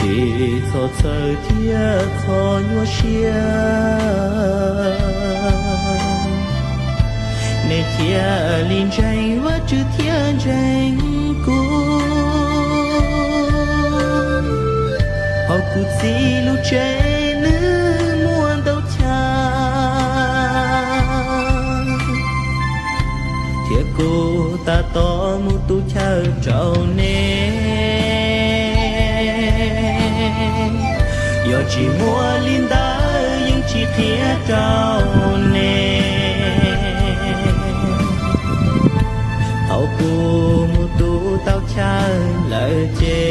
Txhob txhawj thiab txhob nyuaj siab, nej cia li ntseeg Vajtswv thiab ntseeg kuv. Hauv kuv txiv lub tsev nws muaj ntau chaw, thiab kuv tab tom mus tu chaw rau nej. Yog tsis muaj li ntawd yeej tsis qhia rau nej. Thaum kuv mus tu tau chaw lawm ces